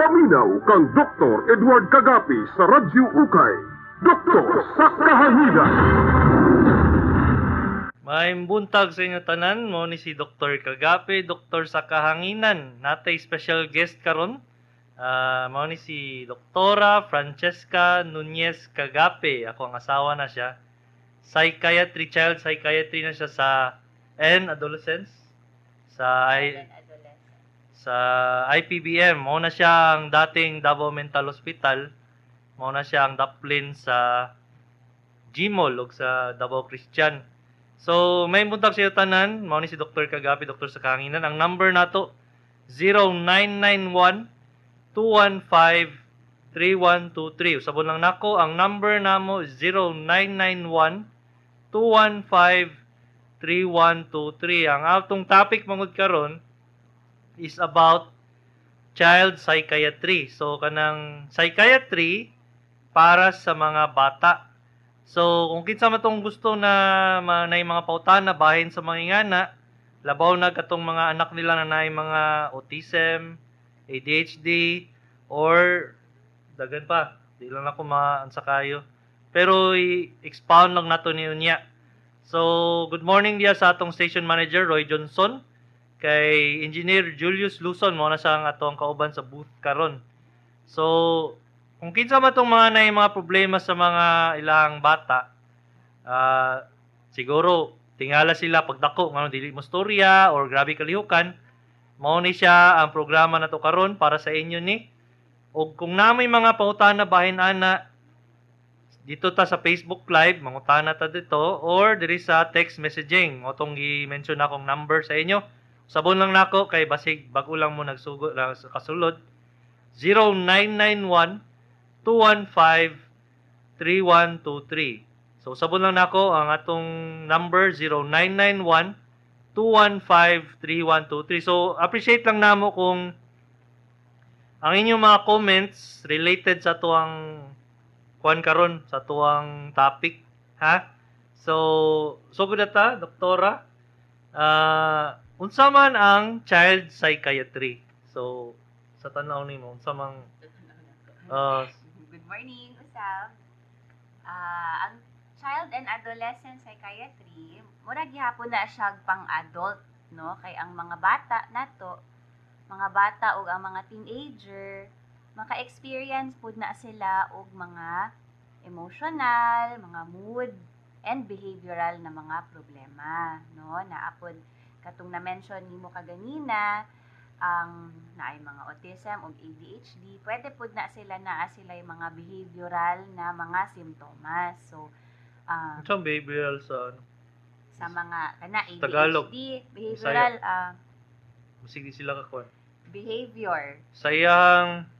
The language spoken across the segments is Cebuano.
Paminaw kang Dr. Edward Cagape sa Radyo Ukay. Doktor sa Kahanginan. Maayong buntag sa inyo tanan, mao ni si Dr. Cagape, doktor sa kahanginan. Natay special guest karon. Mao ni si Doktora Francesca Nunez Cagape. Ako ang asawa na siya. Psychiatry, child psychiatry na siya sa and adolescence sa I, sa IPBM. Mao na siya ang dating Davao Mental Hospital. Mao na siya ang daplin sa GMall ug sa Davao Christian. So, maayong buntag sa tanan, mao ni si Dr. Cagape, doktor sa kahanginan. Ang number nato 0991 215 3123. Usabon lang nako, ang number namo 0991 215 3123. Ang atong topic mangud karon is about child psychiatry. So kanang psychiatry para sa mga bata. So kung kinsa man tong gusto na naay mga pangutana bahin sa mga ingana, labaw na katong mga anak nila na naay mga autism, ADHD or daghan pa. Di lang ako maansa kayo. Pero i-expound lang nato ni unya. So, good morning diya sa atong station manager Roy Johnson, kay Engineer Julius Luzon, mao na siya ang atong kauban sa booth karon. So, kung kinsa man tong mga naay mga problema sa mga ilang bata, siguro tingala sila pagdako ngano dili mo storya or grabe kalihukan, mao ni siya ang programa nato karon para sa inyo ni. Og kung naa may mga pangutana bahin ana, dito ta sa Facebook Live, mangutana ta dito or diri sa text messaging. Mao tong gi-mention akong number sa inyo. Sabon lang nako kay basig bag-o lang mo nagsugo lang sa kasulod. 0991 215 3123. So sabon lang nako ang atong number 0991 215 3123. So appreciate lang namo kung ang inyong mga comments related sa tuang kuan karon, sa tuang topic, ha. So sugod na ta, doktora. Unsa man ang child psychiatry? So sa tan-aw nimo, unsa mang Good morning, usab. Ang child and adolescent psychiatry, mura gihapon na siya pang-adult, no? Kay ang mga bata nato, mga bata ug ang mga teenager, maka-experience pud na sila og mga emotional, mga mood and behavioral na mga problema, no? Naa pod katong na-mention nimo kaganina, ang naay mga autism ug ADHD, pwede pud na sila naa sila yung mga behavioral na mga simptomas. So, Unsa ang behavioral sa ano? Sa mga kana ADHD, Tagalog. Behavioral Basig di sila ka kuan. Behavior. Sa iyang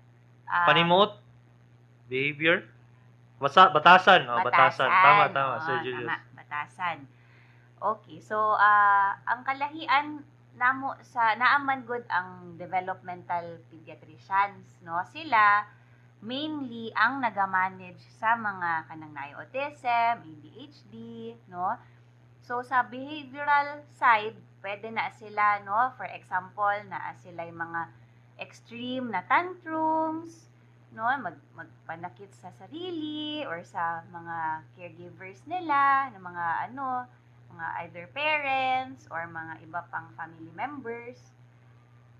panimuot, behavior. Basa, batasan, oh, batasan. Tama, tama, Oo, Sir Julius. Tama, batasan. Okay, so ang kalahian namo sa naaman gud ang developmental pediatricians, no? Sila mainly ang naga-manage sa mga kanang naay autism, ADHD, no? So sa behavioral side, pwede na sila, no? For example, naa sila yung mga extreme na tantrums, no? Magpanakit sa sarili or sa mga caregivers nila, ng mga ano, mga either parents or mga iba pang family members.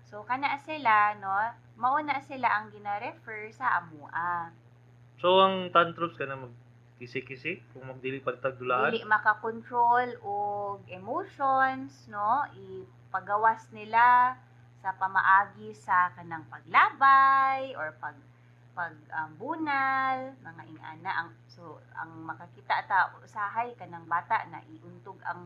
So kana sila, no? Mauna sila ang gina-refer sa amua. So ang tantrums kana mag kisi-kisi kung magdili pagtagdulaan. Dili makakontrol og emotions, no? Ipagawas nila sa pamaagi sa kanang paglabay or pag pag bunal, mga ingana. Ang so ang makakita ta usahay kanang bata na iuntog ang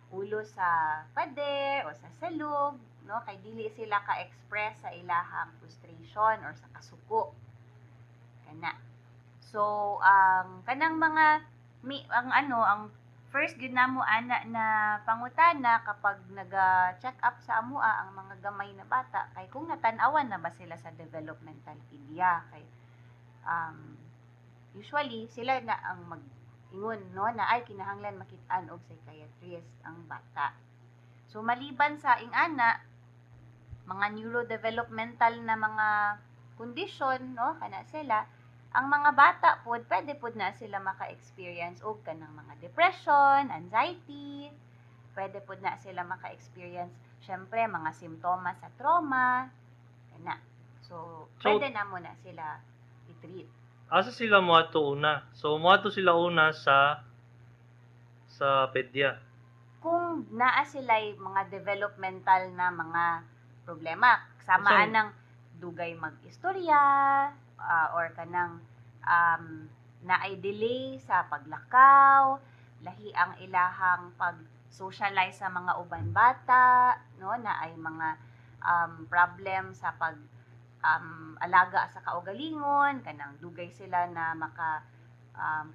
ulo sa pader o sa salog, no? Kay dili sila ka-express sa ilahang frustration or sa kasuko kana. So ang kanang mga mi, ang ano, ang first gyud namo ana na pangutana kapag naga-check up sa amua ang mga gamay na bata kay kung natan-awan na ba sila sa developmental pedia, kay usually sila na ang mag-ingon, no, na ay kinahanglan makit-an og psychiatrist ang bata. So maliban sa ingana, mga neurodevelopmental na mga kondisyon, no, kana sila. Ang mga bata pod, pwede pod na sila maka-experience og kanang mga depression, anxiety, pwede pod na sila maka-experience syempre mga simptomas sa trauma, kana. So, So, pwede na mo na sila i-treat. Asa sila moadto una? So moadto sila una sa pedya. Kung naa sila'y mga developmental na mga problema, sama Unsang anang dugay mag-istorya, or kanang naay delay sa paglakaw, lahi ang ilahang pag-socialize sa mga uban bata, no, naay mga problem sa pag alaga sa kaugalingon, kanang dugay sila na maka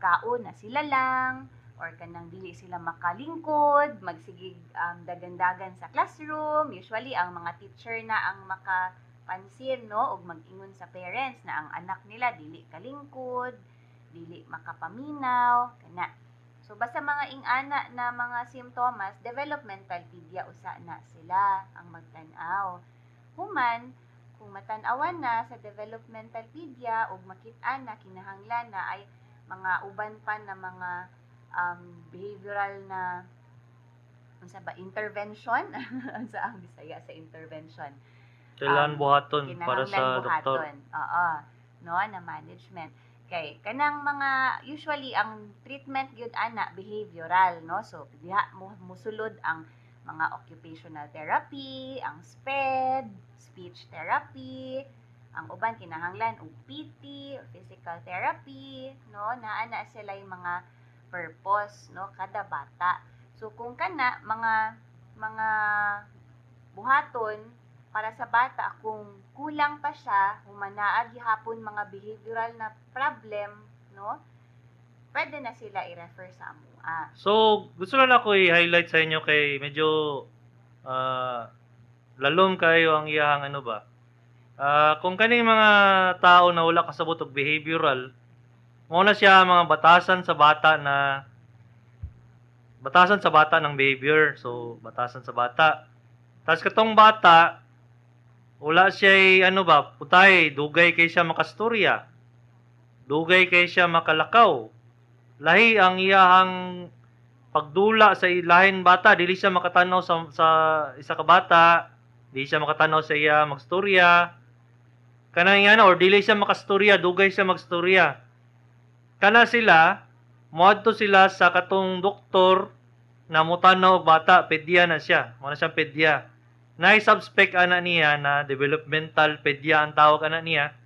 kaon na sila lang, or kanang dili sila makalingkod, magsigig dagan-dagan sa classroom. Usually, ang mga teacher na ang makapansin, no, og mag-ingon sa parents na ang anak nila dili kalingkod, dili makapaminaw, kana. So, basta mga ingana na mga simptomas, developmental pedia usa na sila ang magtan-aw. Human, kung matan-awan na sa developmental pedia ug makit-an na kinahanglan na ay mga uban pa na mga behavioral na, unsa ba, intervention, unsa ang Bisaya sa intervention? Kailangan buhaton para kinahanglan sa doktor. Buhaton. Oo, no, na management kay kanang mga usually ang treatment gyud ana behavioral, no? So diha mo musulod ang mga occupational therapy, ang SPED, speech therapy, ang uban kinahanglan og PT, physical therapy, no? Naa na sila yung mga purpose, no, kada bata. So kung kana mga buhaton para sa bata, kung kulang pa siya, human naa gihapon mga behavioral na problem, no, pwede na sila i-refer sa amua. So, gusto lang ako i-highlight sa inyo kay medyo lalom kayo ang iyahang ano ba. Kung kaning mga tao na wala kasabot og behavioral, mao na siya mga batasan sa bata na batasan sa bata ng behavior. So, batasan sa bata. Tapos katong bata, wala siya ano ba, putay, dugay kay siya makastorya. Dugay kay siya makalakaw. Lahi ang iyahang pagdula sa ilahin bata, dili siya makatanaw sa isa ka bata, dili siya makatanaw sa iya magstorya. Kanang nga na, or dili siya makastorya, dugay siya magstorya. Kana sila, moadto sila sa katong doktor na mutanaw og bata, pedya na siya. Mao na siyang pedya. Naay subspec ana niya na developmental pedya ang tawag ana niya.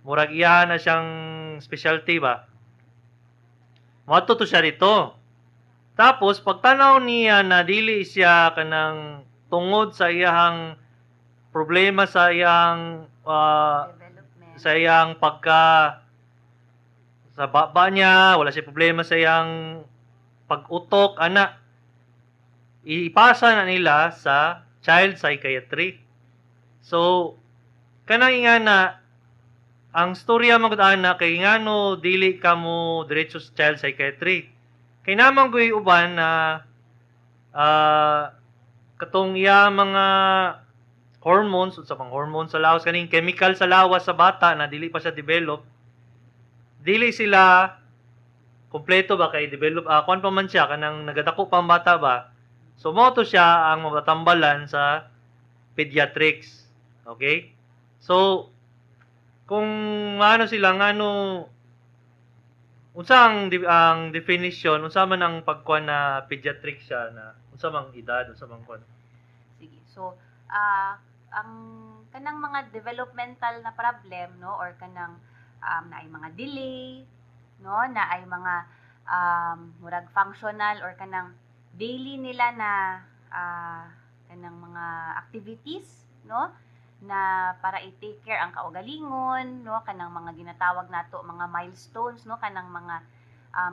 Murag iya na siyang specialty ba. Moadto to siya dito. Tapos pagtanaw niya na dili siya kanang tungod sa iyahang problema sa iyang Development. Sa iyang pagka sa baba niya, wala siya problema sa iyang pag-utok, ana. Ipasa na nila sa child psychiatry. So, kanang ingana, ang storya magud ana kay ngano dili ka mo diretso sa child psychiatry. Kay naman ko'y uban na katong iya mga hormones, unsa pang hormones sa lawas, kaning chemical sa lawas sa bata na dili pa siya develop, dili sila kompleto ba kay develop, kuan pa man siya, kanang nagadako pa ang bata ba. So mo to siya ang matambalan sa pediatrics. Okay? So kung ano sila, ngano, unsa ang definition, unsa man ang pagkuan na pediatrics siya, na unsa mang edad, unsa mang kuan? Sige. So, ang kanang mga developmental na problem, no, or kanang naay mga delay, no, naay mga murag functional or kanang daily nila na kanang mga activities, no, na para i-take care ang kaugalingon, no, kanang mga ginatawag nato mga milestones, no, kanang mga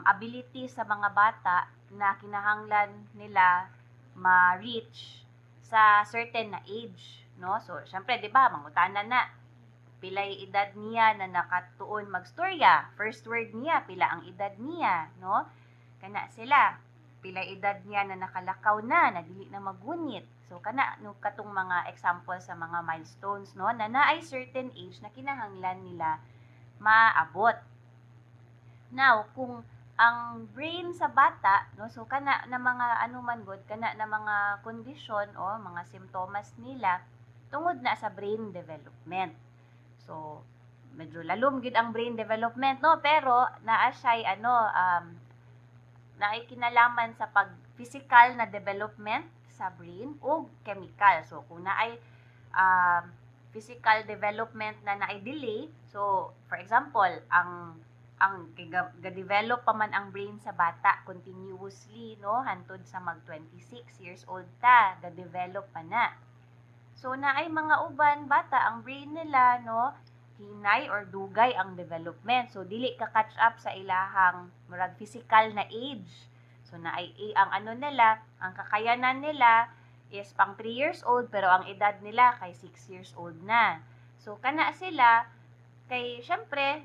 abilities sa mga bata na kinahanglan nila ma-reach sa certain na age, no? So, syempre, 'di ba, mangutana na pilay edad niya na nakatuon magstorya, first word niya, pila ang edad niya, no? Kana sila, pilay edad niya na nakalakaw na, na dili na magunit. So kana no, katong mga example sa mga milestones, no, na naay certain age na kinahanglan nila maabot. Now, kung ang brain sa bata, no, so kana na mga ano man gud, kana na mga kondisyon o mga simptomas nila tungod na sa brain development. So medyo lalom gid ang brain development, no, pero naa siya'y ano, naay kinalaman sa pag physical na development sa brain ug chemical. So kung naay physical development na naay delay, so for example, ang ga-develop pa man ang brain sa bata continuously, no, hantod sa mag 26 years old ta, ga-develop pa na. So naay mga uban bata, ang brain nila, no, hinay or dugay ang development. So dili ka catch up sa ilahang murag physical na age. So naay ang ano nila, ang kakayanan nila is pang 3 years old pero ang edad nila kay 6 years old na. So kana sila kay syempre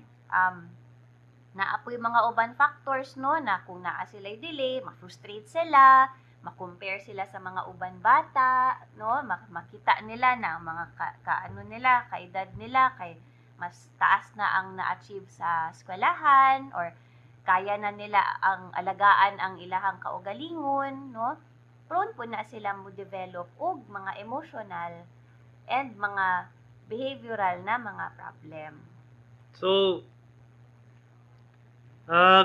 naa poy mga uban factors, no, na kung naa sila delay, ma-frustrate sila, ma-compare sila sa mga uban bata, no, makita nila na ang mga ka ano nila, kaedad nila kay mas taas na ang na-achieve sa eskwelahan or kaya na nila ang alagaan ang ilahang kaugalingon, no? Prone po na sila mo develop og mga emotional and mga behavioral na mga problem. So,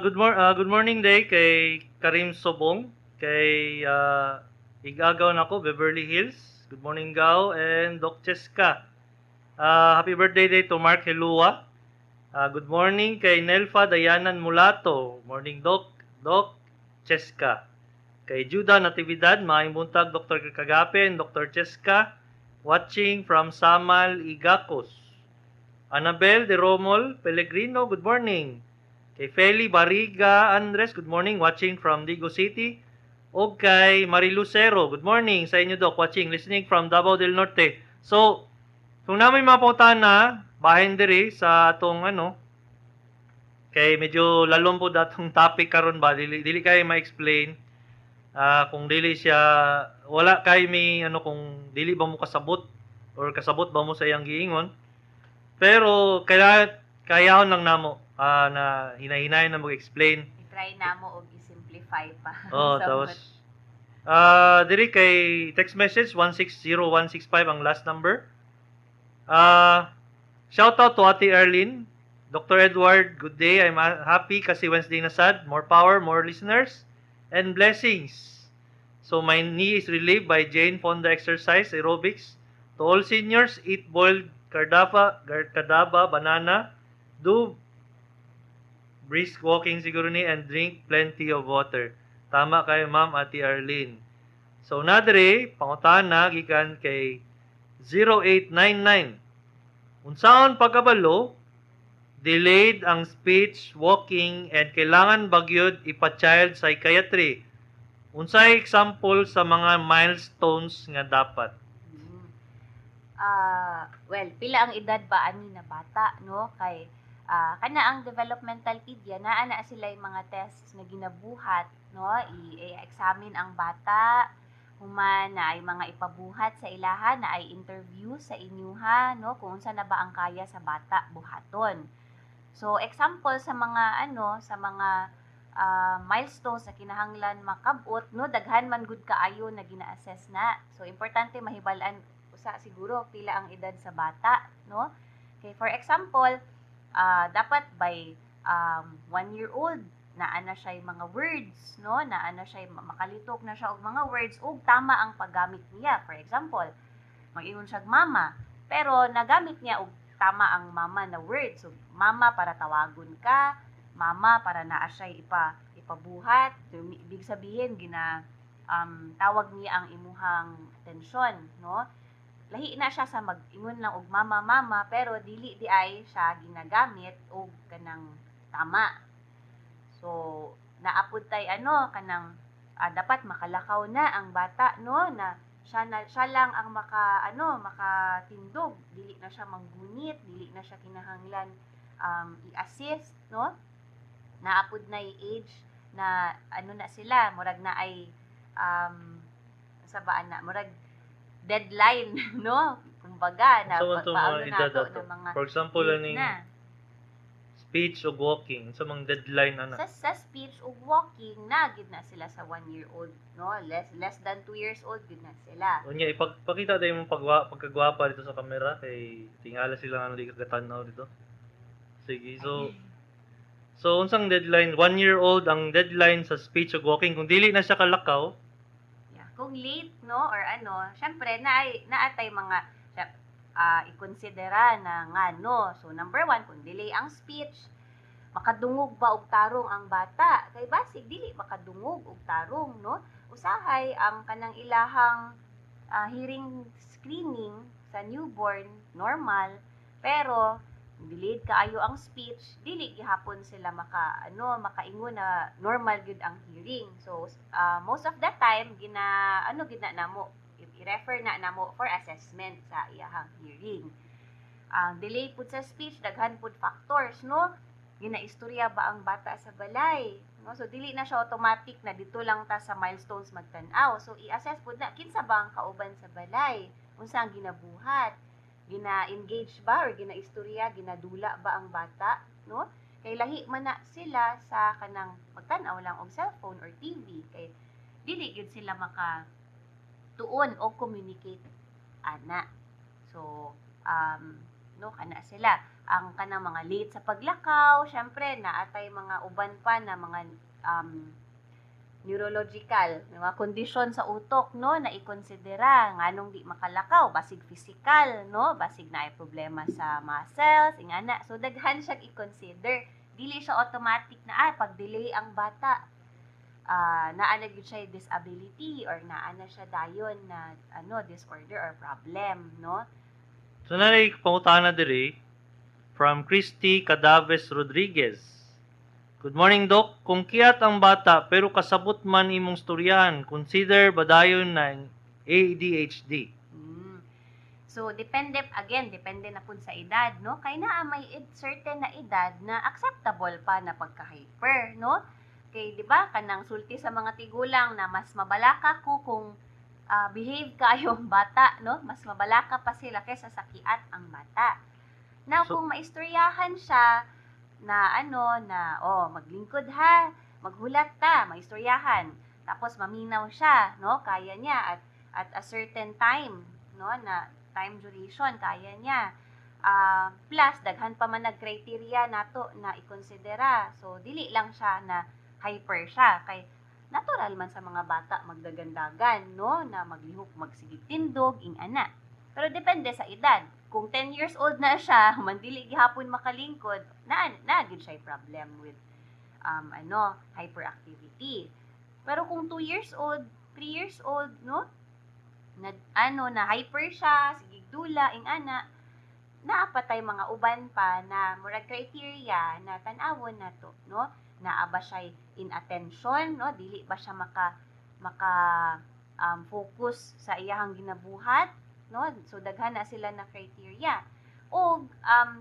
good morning day kay Karim Sobong, kay Igagaw nako Beverly Hills. Good morning, Gao and Doc Cheska. Happy birthday day to Mark Helua. Good morning kay Nelfa Dayanan Mulato. Morning, Doc, Doc Cheska. Kay Judah Natividad, maayong buntag, Dr. Kagape and Dr. Cheska, watching from Samal, Igacos. Annabel de Romol Pellegrino, good morning. Kay Feli Bariga Andres, good morning, watching from Digos City. O kay Marilu Lucero, good morning sa inyo, Doc, watching, listening from Davao del Norte. So, kung naa moy mga pangutana, bahin diri sa atong ano, kay medyo lalom po datong topic karon ba, dili, dili kay ma-explain. Kung dili siya, wala kay may ano, kung dili ba mo kasabot or kasabot ba mo sa iyang giingon. Pero kaya kayahon lang namo na hinay-hinay na mag-explain. I-try namo og i-simplify pa. Oh, Sa tapos diri kay text message 160165 ang last number. Shout out to Ate Erlyn, Dr. Edward, good day. I'm happy kasi Wednesday na sad. More power, more listeners, and blessings. So my knee is relieved by Jane Fonda exercise aerobics. To all seniors, eat boiled cardaba, cardaba banana, do brisk walking siguro ni and drink plenty of water. Tama kay Ma'am Ate Arlene. So nadre pangutana gikan kay 0899. Unsaon pagkabalo delayed ang speech, walking, and kailangan ba gyud ipa-child psychiatry? Unsay example sa mga milestones nga dapat? Well, pila ang edad ba ani na bata, no? Kay kana ang developmental pedia, naa na sila yung mga tests na ginabuhat, no? I-examine ang bata, human na ay mga ipabuhat sa ilaha, na ay interview sa inyuha, no? Kung unsa na ba ang kaya sa bata buhaton. So, example sa mga ano, sa mga milestones na kinahanglan makabot, no, daghan man gud kaayo na gina-assess na. So, importante mahibal-an usa siguro pila ang edad sa bata, no? Okay, for example, dapat by 1 year old naa na siya mga words, no? Naa na siya, makalitok na siya og mga words ug tama ang paggamit niya. For example, mag-ingon siya "mama," pero nagamit niya og tama ang "mama" na word. So, "mama" para tawagon ka, "mama" para naa siya ipabuhat. So, ibig sabihin gina tawag niya ang imuhang atensyon, no? Lahi na siya sa mag-ingon lang og "mama, mama" pero dili di ay siya ginagamit og kanang tama. So, naa pud tay ano, kanang dapat makalakaw na ang bata, no, na siya lang ang maka ano, makatindog, dili na siya manggunit, dili na siya kinahanglan i-assist, no? Naa pud na age na ano na sila, murag na ay sa ba na murag Deadline, no? Kumbaga, na So, unsa mga paano edad nato ato? na mga For example, late aning na. Speech ug walking, sa mga deadline ana? Sa speech ug walking na gid na sila sa 1 year old, no? Less than 2 years old gid na sila. Unya, ipagpakita tayo mong pagkagwapa dito sa kamera kay tingala sila ano di kagatan-aw dito. Sige, so unsang deadline? 1 year old ang deadline sa speech ug walking. Kung dili na siya kalakaw, Yeah. Kung late, no, or ano, syempre, naatay mga ikonsidera na nga, no. So, number one, kung delay ang speech, makadungog ba og tarong ang bata? Kay basig, dili makadungog og tarong, no? Usahay, ang kanang ilahang hearing screening sa newborn, normal, pero delayed kaayo ang speech, dili gihapon sila maka ano, makaingon na normal gyud ang hearing. So most of the time gina ano gid na namo, i-refer na namo for assessment sa iyahang hearing. Ang delay pud sa speech, daghan pud factors, no? Ginaistorya ba ang bata sa balay, no? So dili na siya automatic na dito lang ta sa milestones magtan-aw. So i-assess pud na kinsa ba ang kauban sa balay, unsa ang ginabuhat, gina-engage ba or ginaistorya, ginadula ba ang bata, no? Kay lahi man na sila sa kanang magtan-aw lang og cellphone or TV kay dili gyud sila maka tuon o communicate ana. So no, kana sila ang kanang mga late sa paglakaw, syempre naatay mga uban pa na mga neurological, mga kondisyon sa utok, no, na ikonsidera nganong di makalakaw, basig physical, no, basig naay problema sa muscles, ingana. So daghan siyang i-consider. Dili siya automatic na pag delay ang bata, naa na gyud siya disability or naa na siya dayon na ano, disorder or problem, no? So naay pangutana diri from Christy Cadaves Rodriguez. "Good morning, Doc. Kung kiat ang bata pero kasabot man imong storyahan, consider ba dayon na ADHD?" So, depende, again, depende na pud sa edad, no? Kay naa may certain na edad na acceptable pa na pagka-hyper, no? Kay, di ba, kanang sulti sa mga tigulang na mas mabalaka ko kung behave kayo ang bata, no? Mas mabalaka pa sila kaysa sa kiat ang bata. Now, kung maistoryahan siya na ano, na, "Oh, maglingkod ha, maghulat ta," maistoryahan. Tapos maminaw siya, no? Kaya niya at a certain time, no? Na time duration, kaya niya. Plus, daghan pa man nag-criteria nato na ikonsidera. So, dili lang siya na hyper siya. Kay natural man sa mga bata magdagandagan, no? Na maglihok, magsigig tindog, ing-ana. Pero depende sa edad. Kung 10 years old na siya, man dili gihapon makalingkod, na gyud siya problem with ano, hyperactivity. Pero kung 2 years old, 3 years old, no? Na ano, na hyper siya, sige dula, ing ana, naa pa tay mga uban pa na murag criteria na tan-awon na to, no? Naa ba siya inattention, no? Dili ba siya maka focus sa iyahang ginabuhat, no? So daghan na sila na criteria. Og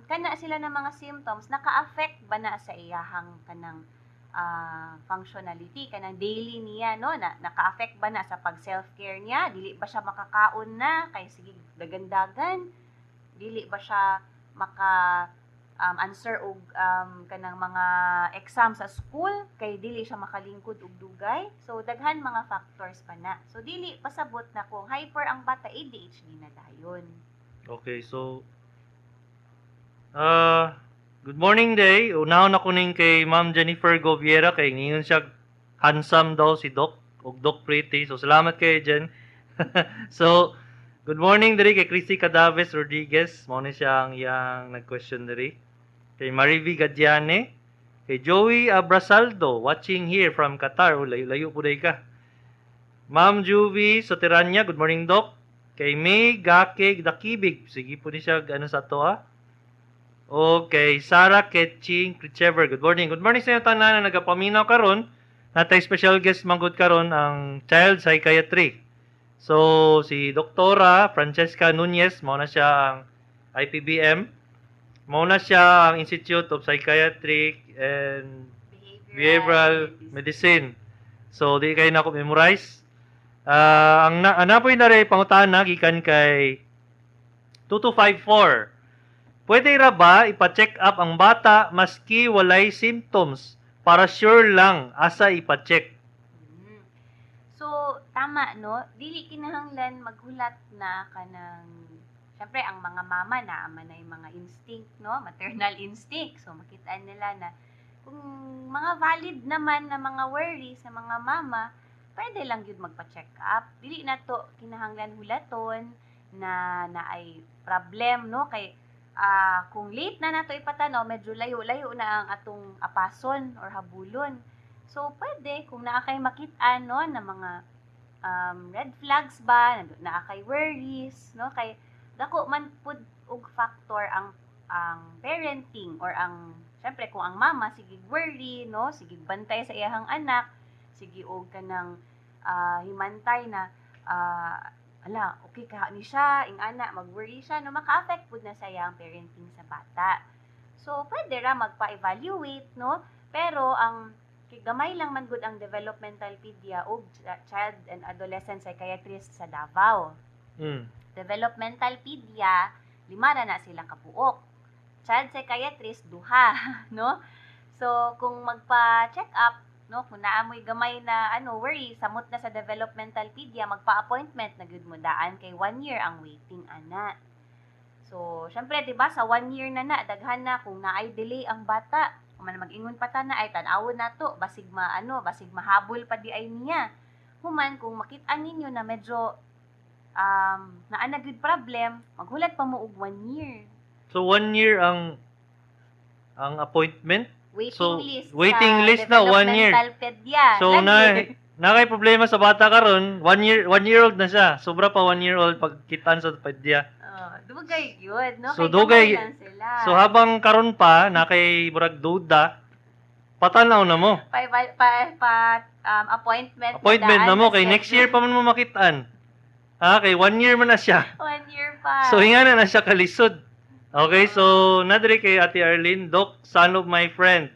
kana sila na mga symptoms, naka-affect ba na sa iyahang kanang functionality, kanang daily niya, no? Na naka-affect ba na sa pag self-care niya? Dili ba siya makakaon na kay sige dagandagan? Dili ba siya maka answer og kanang mga exam sa school kay dili siya makalingkod og dugay? So daghan mga factors pa na. So dili pasabot na kung hyper ang bata, ADHD na dayon. Okay, so good morning day. Unahon ako ning kay Ma'am Jennifer Goviera kay ngingon siya handsome daw si Doc ug Doc pretty. So salamat kay Jen. So good morning diri kay Chrissy Cadaves Rodriguez. Mao ni siya ang iyang nag-question diri. Kay Marivi Gadiane, kay Joey Abrasaldo watching here from Qatar. Oh, layo-layo po day ka. Ma'am Juvie Soteranya, good morning, Doc. Kay May Gake Dakibig, sige po ni siya ano sa to ah. Okay, Sarah Ketching Krichever, good morning. Good morning sa inyo tanan na nagapaminaw karon. Natay special guest manggod karon, ang child psychiatry. So si Doktora Francesca Nunez, mao na siya ang IPBM. Mao na siya ang Institute of Psychiatric and Behavioral Medicine. So di kayo na ako memorize. Ang na, anapoy na rin pangutana gikan kay 2254. Pwede ra ba ipa-check up ang bata maski walay symptoms para sure lang asa ipa-check? So, tama, no? Dili kinahanglan maghulat na kanang, syempre, ang mga mama na ama na yung mga instinct, no? Maternal instinct. So, makita nila na kung mga valid naman na mga worry sa mga mama, pwede lang yun magpa-check up. Dili na to kinahanglan hulaton na naay problem, no? Kay kung late na nato ipatanaw, medyo layo-layo na ang atong apason or habulon. So, pwede, kung naa kay makit-an, no, na mga red flags ba, naa kay worries, no, kay dako man pud og factor ang parenting or ang, syempre, kung ang mama sige worry, no, sige bantay sa iyahang anak, sige og kanang himantay na ala, okay ka ni siya, ing ana, mag-worry siya, no, maka-affect pud na sa iyang parenting sa bata. So, pwede ra magpa-evaluate, no, pero ang kay gamay lang man gud ang developmental pedia og child and adolescent psychiatrist sa Davao. Developmental pedia, lima na na sila kabuok. Child psychiatrist, duha, no? So, kung magpa-check up, no, kung naa mo'y gamay na ano, worry, samot na sa developmental pedia, magpa-appointment na gyud mo daan kay 1 year ang waiting ana. So, syempre, 'di ba, sa 1 year na na, daghan na kung naay delay ang bata, kung man mag-ingon pa ta na ay tan-awon na to, basig maano, basig mahabol pa di ay niya. Human kung makit-an ninyo na medyo naa na gyud problem, maghulat pa mo og 1 year. So 1 year ang appointment? Waiting So, list waiting sa list na 1 year. developmental pedia. So Lagi. Na kay problema sa bata karon, 1 year, 1 year old na siya. Sobra pa 1 year old pagkitaan sa pedya. Oh, dugay gyud, no? So, Kay dugay. gamay lang sila. So habang karon pa na kay murag duda, patanaw na mo. Pa appointment Appointment na na daan mo kay next year pa man mo makitaan. Ah, kay 1 year man na siya. 1 year pa. So hinga na na siya kalisod. Okay, so nadiri kay Ate Arlene, "Doc, son of my friend.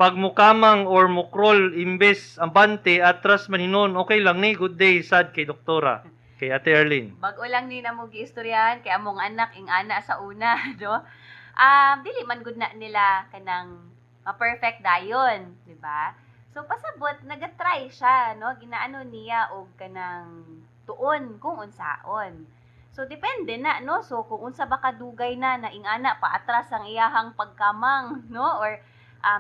Pag mukamang or mukrol imbes ambante atras man hinon, okay lang ni? Good day sad kay doktora." Kay Ate Arlene. Bag-o lang ni namo giistoryahan kay among anak ing ana sa una, no? Dili man gud na nila kanang ma-perfect dayon, di ba? So pasabot naga-try siya, no? Ginaano niya og kanang tuon kung unsaon. So depende na, no? So kung unsa ba kadugay na na ingana pa atras ang iyahang pagkamang, no? Or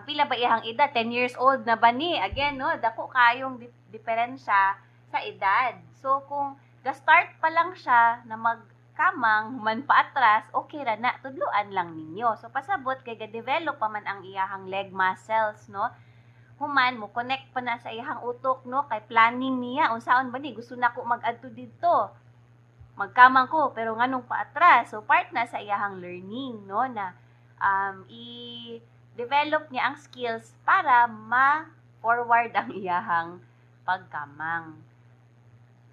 pila ba iyahang edad? 10 years old na ba ni? Again, no? Dako kayong diferensya sa edad. So kung ga-start pa lang siya na magkamang human paatras, okay ra na, tudluan lang ninyo. So pasabot kay ga-develop pa man ang iyahang leg muscles, no? Human mo connect pa na sa iyahang utok, no? Kay planning niya unsaon ba ni gusto nako mag-adto didto. Magkamang ko pero nganong paatras. So part na sa iyahang learning, no, na i-develop niya ang skills para ma-forward ang iyahang pagkamang.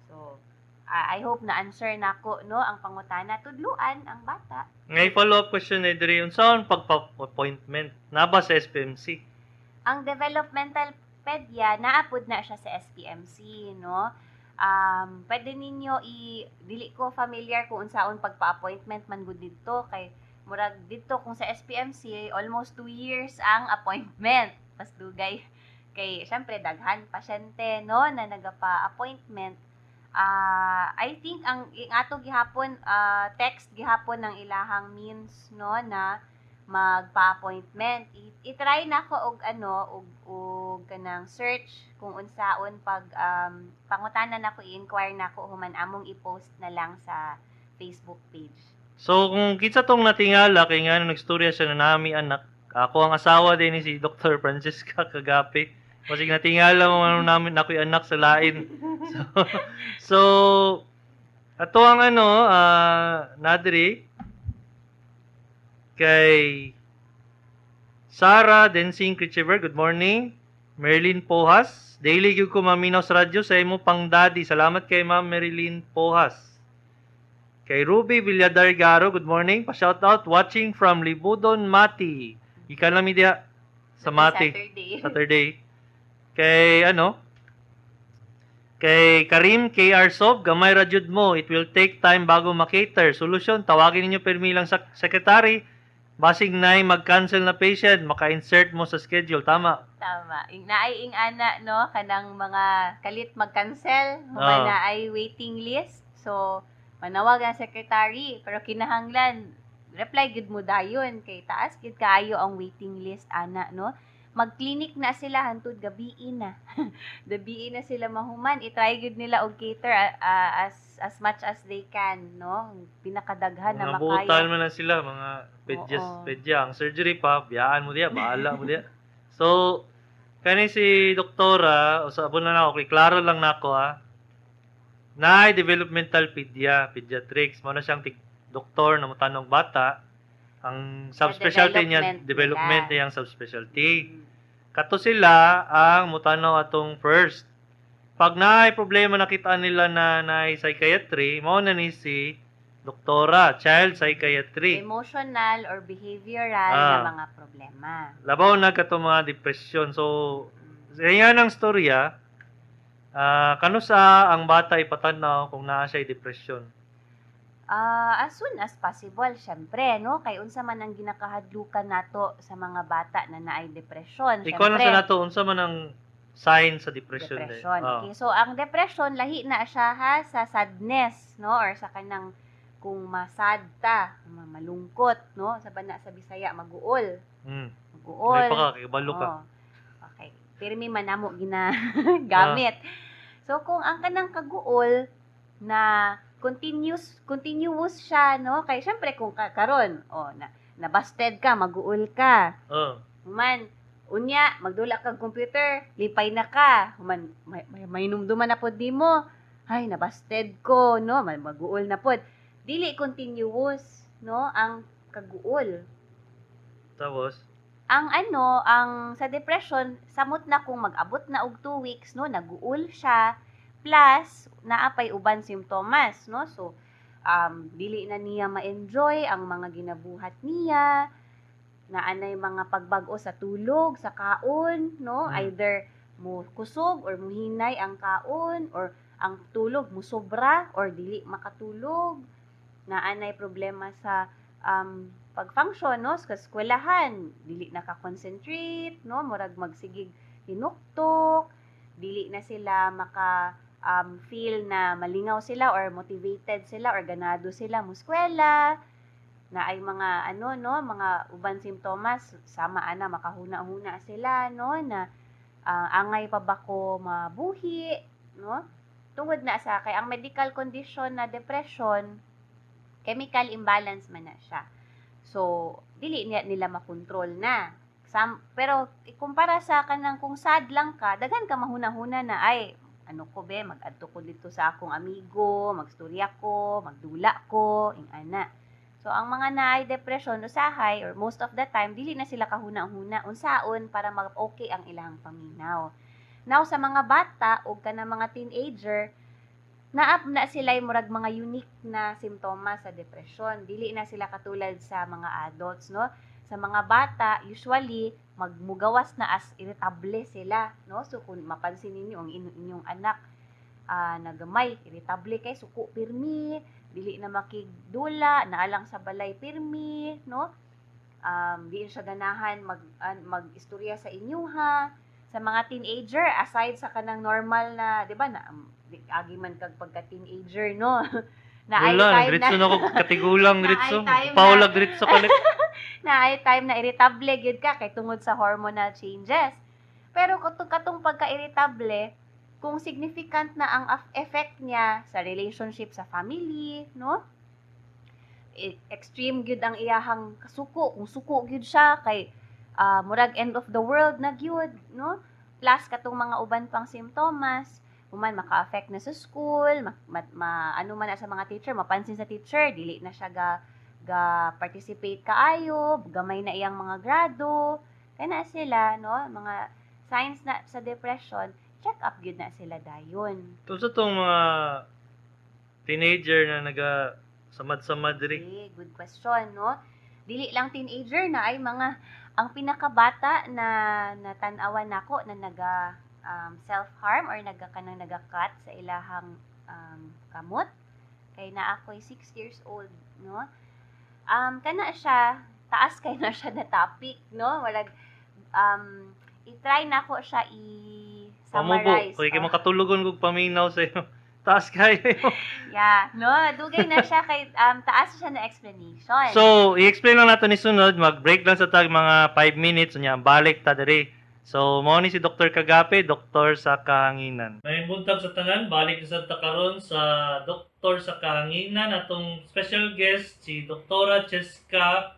So, I hope na answer nako, no, ang pangutana, tudluan ang bata. Ngay follow-up question na diri, unsaon pagpa-appointment? Naa ba sa SPMC? Ang developmental pedia naapod na siya sa SPMC, no? Pwede ninyo i dili ko familiar kung unsaon pagpa-appointment man gud didto kay murag didto kung sa SPMC almost 2 years ang appointment. Mas dugay kay syempre daghan pasyente, no, na nagapa-appointment. I think ang ing ato gihapon text gihapon ng ilahang means, no, na magpa-appointment. I-try na ko og ano og kanang search kung unsaon pag pangutana nako, i-inquire nako human among i-post na lang sa Facebook page. So kung kinsa tong natingala kay nga nagstorya siya na nami anak, ako ang asawa din ni si Dr. Francisca Kagapi. Kasi natingala mo ano namin ako'y anak sa lain. So ato ang ano nadri kay Sarah Densing Krichever, good morning. Merlin Pojas, "Daily gyud ko maminaw sa radyo sa imo pang daddy." Salamat kay Ma'am Marilyn Pojas. Kay Ruby Villadargaro, good morning. Pa-shout out, watching from Libudon, Mati. Gikan lang mi diha sa Mati. Saturday. Saturday. Kay ano? Kay Karim KR Sob, gamay ra jud mo. It will take time bago makater. Solusyon, tawagin ninyo pirmi lang sa secretary. Basig nay mag-cancel na patient, maka-insert mo sa schedule. Tama. Tama. Ing naay ing ana, no, kanang mga kalit mag-cancel, human naay waiting list. So manawag ang secretary, pero kinahanglan reply gud mo dayon kay taas gid kaayo ang waiting list ana, no. Mag-clinic na sila hantud gabii na. Gabii na sila mahuman, i-try gud nila og cater as much as they can, no. Pinakadaghan na Mga buutan makaya. Man na sila, mga pedyas, pedya. Ang surgery pa, biyaan mo diya, bahala mo diya. So, kani si doktora, usabon na nako, kay klaro lang nako ah. Naay developmental pedia, pediatrics, mao na siyang doktor na motan-aw og bata. Ang subspecialty niya, development development nila. Niyang subspecialty. Kato sila ang mutanaw atong first. Pag naay problema, nakita nila na naay psychiatry, mao na ni si doktora, child psychiatry. Emotional or behavioral na mga problema. Labaw na kato mga depression. So, sa nga ng storya, kanusa ang bata ipatanaw kung naa siya depression? Ah, as soon as possible, syempre, no? Kay unsa man ang ginakahadlukan nato sa mga bata na naay depression? Ikaw lang Syempre, sa nato, unsa man ang sign sa depression? Depression. Day? Okay, so ang depression lahi na siya ha sa sadness, no? Or sa kanang kung masad ta, malungkot, no? Sa bana sa Bisaya, maguol. Maguol. May pa ka, kibalo ka. Oo. Okay. Pirmi man namo gina gamit. So kung ang kanang kaguol na continuous continuous siya, no? Kay syempre kung karon, oh, na nabasted ka, maguol ka. Human, unya magdula kag computer, lipay na ka. Human may mainumduman na pod nimo. Ay, nabasted ko, no? Maguol na pod. Dili continuous, no, ang kaguol. Tapos, Ang ano, ang sa depression, samot na kung mag-abot na og 2 weeks, no, naguol siya, plus naa pay uban simptomas, no? So, dili na niya ma-enjoy ang mga ginabuhat niya, naa nay mga pagbag-o sa tulog, sa kaon, no? Either mo kusog or muhinay ang kaon or ang tulog musobra or dili makatulog. Naa nay problema sa pag-function, no, sa eskwelahan, dili naka-concentrate, no, murag magsigig hinuktok, dili na sila maka feel na malingaw sila or motivated sila or ganado sila mo eskwela. Na ay mga ano, no, mga uban simptomas sama ana makahuna-huna sila, no, na angay pa ba ko mabuhi, no, tungod na sa kay ang medical condition na depression, chemical imbalance man na siya. So dili niya nila makontrol na. Pero ikumpara sa kanang kung sad lang ka, daghan ka mahuna-huna na ay ano ko be, mag-adto ko dito sa akong amigo, magstorya ko, magdula ko, ing ana. So ang mga naay depression usahay or most of the time dili na sila kahuna-huna unsaon para mag-okay ang ilang paminaw. Now sa mga bata o kanang mga teenager, naa na sila murag mga unique na simptomas sa depression. Dili na sila katulad sa mga adults, no? Sa mga bata, usually magmugawas na as irritable sila, no? So kung mapansin ninyo ang inyong anak nagamay, irritable kay suko pirmi, dili na makigdula, naalang sa balay pirmi, no? Di siya ganahan mag-istorya sa inyuha. Sa mga teenager, aside sa kanang normal na, di ba, na agi man kag pagka-teenager, no? Na ay wala, time diretso na, na ako katigulang na ay diretso. time na- Paulag diretso kalit. Na ay time na irritable gyud ka kay tungod sa hormonal changes. Pero katong pagka-irritable, kung significant na ang effect niya sa relationship sa family, no? Extreme gyud ang iyahang kasuko, kung suko gyud siya kay murag end of the world na gyud, no? Plus katong mga uban pang simptomas, human maka-affect na sa school, ano man na sa mga teacher, mapansin sa teacher, dili na siya ga participate kaayo, gamay na iyang mga grado. Kaya na sila, no, mga signs na sa depression, check up gyud na sila dayon. Ito sa tong mga teenager na naga samad-samad diri. Okay, good question, no? Dili lang teenager na ay mga ang pinakabata na natan-awan nako na naga self-harm or nagakanang nagakat sa ilahang kamot kay naa ako'y 6 years old, no? Kana siya, taas kay na siya na topic, no? Walag i-try nako siya Pamubo, i-summarize. kay kay Oh. makatulogon kog paminaw sa iyo. Taas kayo. Yeah, no, dugay na siya kay taas siya na explanation. So, i-explain lang nato ni sunod, mag-break lang sa tag mga 5 minutes unya balik ta diri. So, mao ni si Dr. Kagape, doktor sa kahanginan. May buntag sa tanan, balik na sa ta karon sa doktor sa kahanginan, atong special guest si Doktora Cheska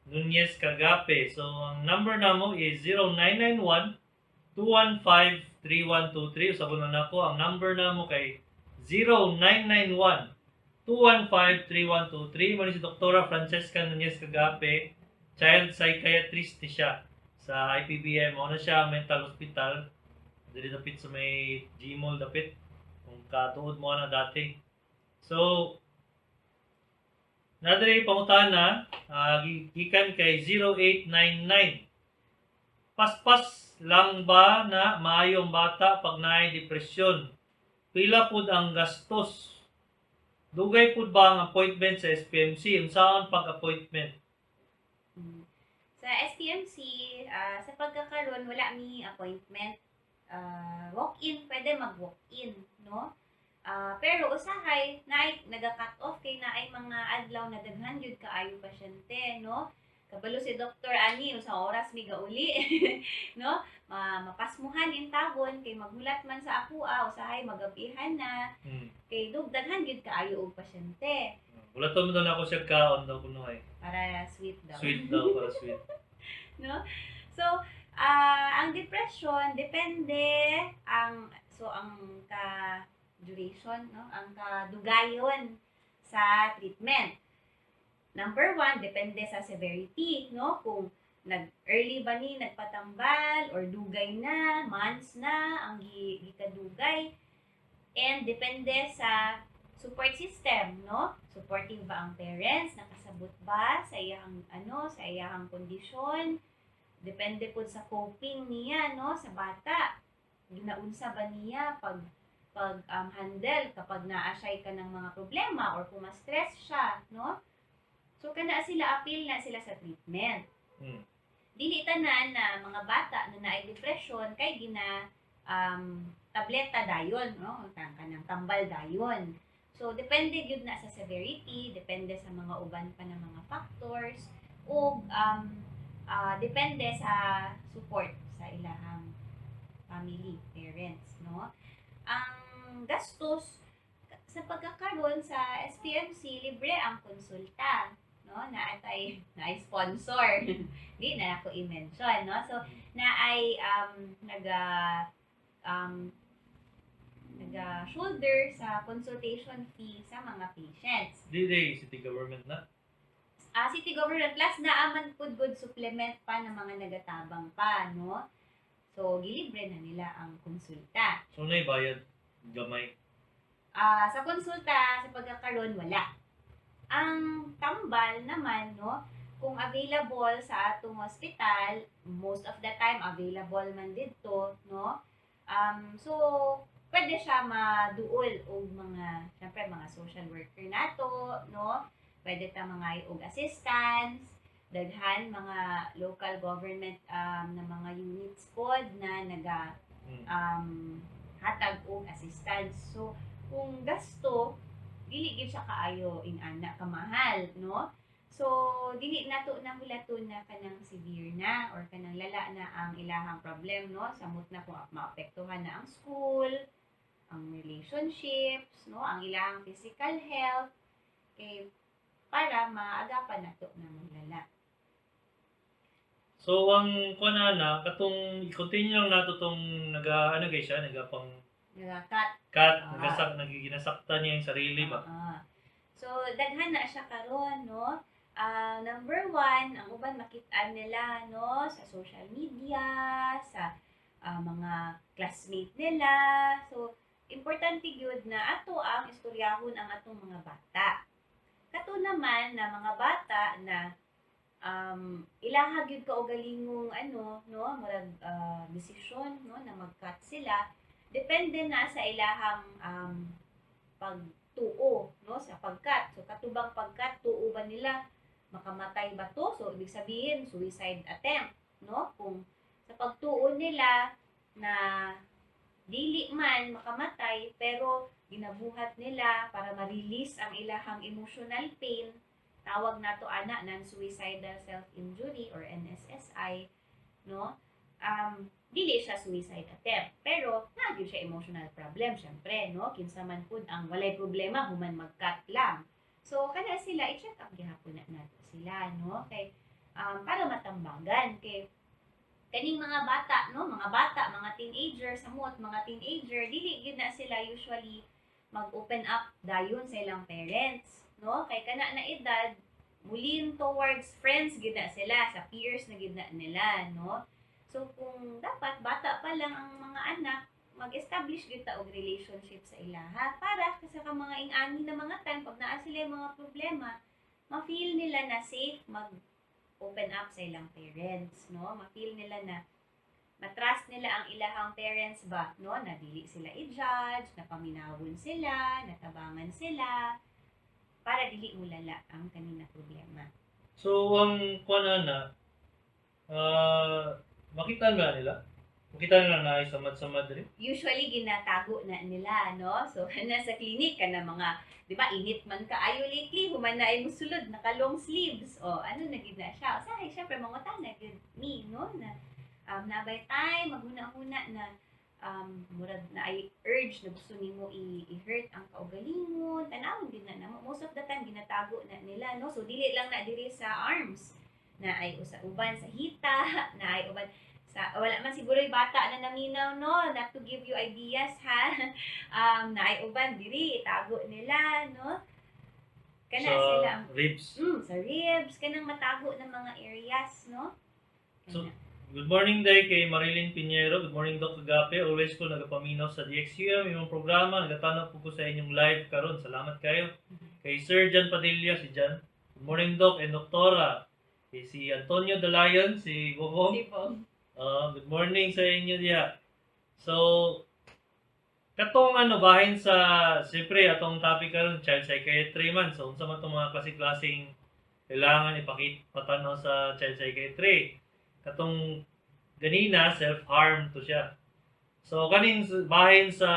Nunez Kagape. So, ang number namo is 0991 215 3123. Usabon lang nako ang number namo kay 0991 215-3123. Mao ni si Doktora Francesca Nunez Kagape, child psychiatrist ni siya sa IPBM. Mao na siya ang mental hospital. Dili dapit sa may Gmall dapit. Kung katuod mo na dati. So, nadiri pangutana, gikan kay 0899. Paspas lang ba na maayo ang bata pag naay depresyon? Pila pud ang gastos? Dugay pud ba ang appointment sa SPMC? Unsaon pag-appointment? Sa SPMC, sa pagkakaroon, wala mi appointment. Walk-in, pwede mag-walk-in, no? Pero usahay, naay naga-cut off kay naay mga adlaw na daghan gyud kaayo pasyente, no? Kabalo si Dr. Ani sa oras mi gauli, no? Mapasmuhan in tawon kay maghulat man sa ako, usahay magabihan na kay dughan gyud kaayo og pasyente. Wala to mo daw na ako siya kaon daw kuno ay. Para sweet daw. Sweet daw, para sweet. No? So, ang depression depende ang so ang ka duration, no? Ang kadugayon sa treatment. Number one, depende sa severity, no? Kung nag-early ba ni nagpatambal or dugay na, months na ang gikadugay. And depende sa support system, no? Supportive ba ang parents? Nakasabot ba sa iyang ano, sa iyang kondisyon? Depende po sa coping niya, no, sa bata. Ginaunsa ba niya pag pag handle kapag naa siya'y kanang mga problema or kung ma-stress siya, no? So kana sila, apil na sila sa treatment. Dili tanan na mga bata na naay depression kay gina tableta dayon, no? Ang kanang tambal dayon. So depende gyud na sa severity, depende sa mga uban pa na mga factors ug depende sa support sa ilahang family, parents, no? Ang gastos sa pagkakaroon sa SPMC, libre ang konsulta, no? Naatay naay sponsor. Di na ako i-mention, no? So naay naga shoulder sa consultation fee sa mga patients. Di di city government na. City government plus naaman pud good supplement pa ng mga nagatabang pa, no? So gilibre na nila ang konsulta. So nay bayad gamay. Sa konsulta, sa pagkakaroon, wala. Ang tambal naman, no, kung available sa atong hospital, most of the time available man didto, no? So pwede siya maduol og mga, syempre, mga social worker nato, no? Pwede ta mga og assistance, daghan mga local government na mga units pod na naga hatag og assistance. So kung gasto, dili gyud siya kaayo ing-ana kamahal, no? So dili nato na hulaton na kanang severe na or kanang lala na ang ilahang problem, no? Samot na kung maapektuhan na ang school, ang relationships, no, ang ilahang physical health kay para maagapan nato na maglala. So ang kuan na katong i-continue lang nato tong naga ano guys siya naga pang Nagakat. cut, nagasak nagiginasaktan niya yung sarili ba. So daghan na siya karon, no? Number one, ang uban makit-an nila, no, sa social media, sa mga classmate nila. So importante gyud na ato ang istoryahon ang atong mga bata. Kato naman na mga bata na Ilaha gyud kaugalingong ano, no, murag desisyon, no, na mag-cut sila. Depende na sa ilahang pagtuo, no, sa pag-cut. So katubang pag-cut, tuo ba nila makamatay ba to? So ibig sabihin, suicide attempt, no? Kung sa pagtuo nila na dili man makamatay pero ginabuhat nila para ma-release ang ilahang emotional pain, tawag nato ana non-suicidal self-injury or NSSI, no? Dili siya suicide attempt, pero naa gyud siya emotional problem, syempre, no? Kinsa man pud ang walay problema human mag-cut lang? So kana sila, i-check up gihapon na nato sila, no, kay para matambagan, kay kaning mga bata, no, mga bata, mga teenager, samot mga teenager, dili gyud na sila usually mag-open up dayon sa ilang parents, no, kay kana na edad, mulin towards friends gyud na sila, sa peers na gyud na nila, no? So kung dapat bata pa lang ang mga anak, mag-establish gyud ta og relationship sa ilaha para sa ka mga ing-ani na mga time, pag naa sila yung mga problema, ma-feel nila na safe mag open up sa ilang parents, no? Ma-feel nila na matrust nila ang ilahang parents ba, no? Na dili sila i-judge, na paminawon sila, natabangan sila, para dili mulala ang kanina problema. So, ang kuan na, makita ba nila? Makita nila na samad-samad rin? Usually ginatago na nila, no? So nasa clinic ka na mga, di ba, init man kaayo lately, human na ay musulod, naka long sleeves. O ano na gid na siya. Usahay, syempre mangutana gyud me, no? Na na by time maghuna-huna na murag na ay urge na gusto nimo i-hurt ang kaugalingon, tanawon gid na namo. Most of the time ginatago na nila, no? So dili lang na diri sa arms, na ay usa uban sa hita, na ay uban sa, wala man siguro yung bata na naminaw, no, not to give you ideas ha, na ay uban diri, itago nila, no, kana sa sila ribs. Sa ribs, kanang matago ng mga areas, no. So, Kana. good morning day kay Marilyn Pinheiro. Good morning, Doc Kagape. Always ko nagapaminaw sa DXUM, imong programa. Nagatanaw po ko sa inyong live karon. Salamat kayo. Kay Sir Jan Padilla, si Jan. Good morning, Doc and Doktora. Kay si Antonio Dalayan, si Bobong. Si Bong. Good morning sa inyo diha. So, katong ano, bahin sa, siyempre, atong topic karon, child psychiatry man. So, unsa man itong mga klase-klaseng kailangan ipakita patanaw sa child psychiatry? Katong ganina, self-harm to siya. So, kaning bahin sa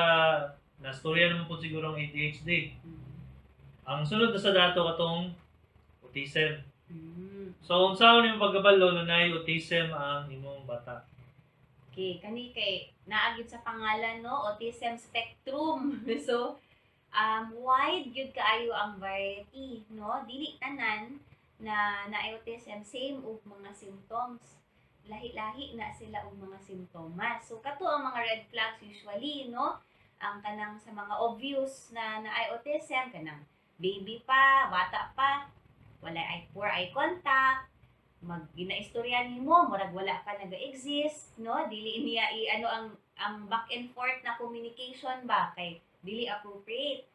nastorya naman po siguro ang ADHD. Ang sunod na sa dato, katong autism. So, unsa man imong pagkabalo na naay autism ang imong bata? Okay, kani kay naa gyud sa pangalan, no, autism spectrum. So, wide gyud kaayo ang variety, no? Dili tanan na na autism same og mga symptoms. Lahi-lahi na sila og mga simptomas. So kato ang mga red flags usually, no? Ang kanang sa mga obvious na naay autism, kanang baby pa, bata pa, wala ay poor eye contact, mag ginaistorya nimo murag wala ka naga-exist, no, dili niya i ano ang back and forth na communication ba, kay dili appropriate.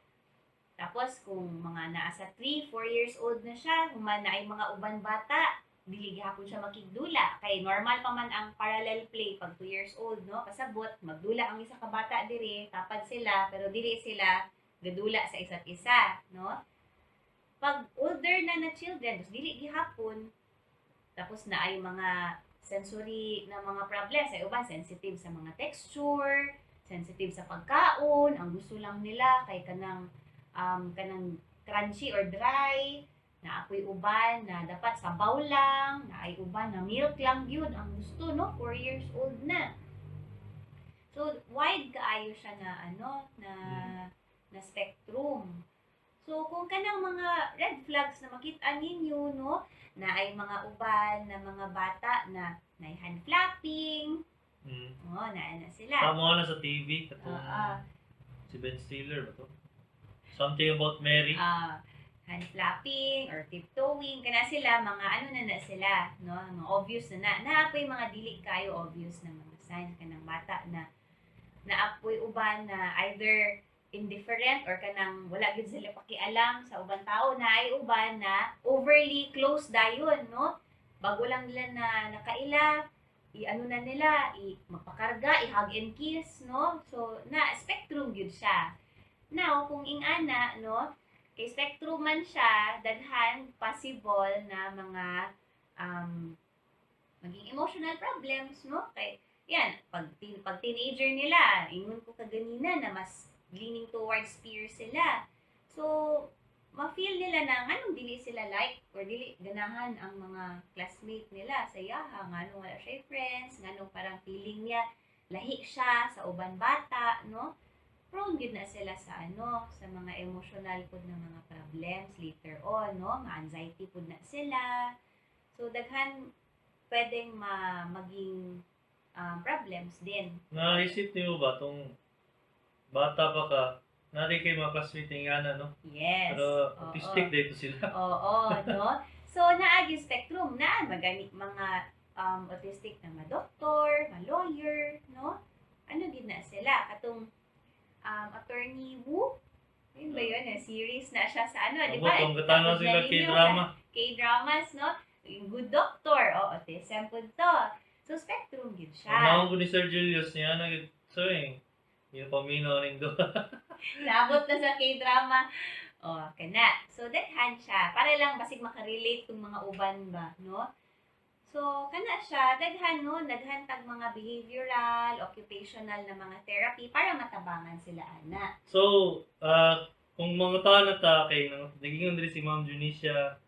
Tapos kung mga naa sa 3 4 years old na siya, human na ay mga uban bata, dili gihapon siya makigdula, kay normal pa man ang parallel play pag 2 years old, no? Kasabot magdula ang isa ka bata diri, tapad sila, pero dili sila gadula sa isa't isa, no? Pag older na na children, dus dili gihapon. Tapos na ay mga sensory na mga problems, ay uban sensitive sa mga texture, sensitive sa pagkaon, ang gusto lang nila kay kanang crunchy or dry, na ako'y uban na dapat sabaw lang, na ay uban na milk lang yun ang gusto, no? 4 years old na. So wide kaayo siya na ano na na spectrum. So kung kanang mga red flags na makita ninyo, no, na ay mga uban na mga bata na na hand flapping, oh, na na sila. Tama na sa TV katong si Ben Stiller ba to? Something About Mary. Hand flapping or tiptoeing, kana sila mga ano na na sila, no, mga obvious na na. Naapoy mga dili kayo obvious na mga signs, kanang bata na naapoy uban na either indifferent or kanang wala gyud sila pakialam sa ubang tao, na ay uban na overly close dayon, no? Bago lang nila na nakaila, i-ano na nila, i magpakarga, i-hug and kiss, no? So, na spectrum gyud siya. Now, kung ingana, no, kay spectrum man siya, daghan possible na mga maging emotional problems, no? Kay yan, pag teenager nila, ingon ko kaganina na mas leaning towards peers sila. So, ma-feel nila na nganong dili sila like or dili ganahan ang mga classmate nila sa iyaha, nganong wala siya friends, nganong parang feeling niya lahi siya sa uban bata, no? Prone gyud na sila sa ano, sa mga emotional pud na mga problems later on, no? Ma-anxiety pud na sila. So daghan pwedeng maging problems din. Naisip niyo ba tong bata pa ka, nari kay mga classmate nga na, no? Yes. Pero Oo. autistic dito sila. Oo, no? So, naagi spectrum na magani mga autistic na ma-doctor, ma-lawyer, no? Ano gid na sila? Katong Attorney Woo? Yun ba yun? Eh, series na siya sa ano, di ba? Abo, kung katanaw Tapos sila na ninyo, K-drama. K-dramas, no? Yung Good Doctor, o, autism pud to. So, spectrum gid Ang siya. maong ko ni Sir Julius niya, nag sir eh, yung paminaw ning do. Naabot na sa K-drama. O, kana. So, daghan siya. Para lang basig makarelate kung mga uban ba, no? So, kana siya, daghan no, daghan tag mga behavioral, occupational na mga therapy para matabangan sila ana. So, kung mga tao na ta kay nang naging diri si Ma'am Junisha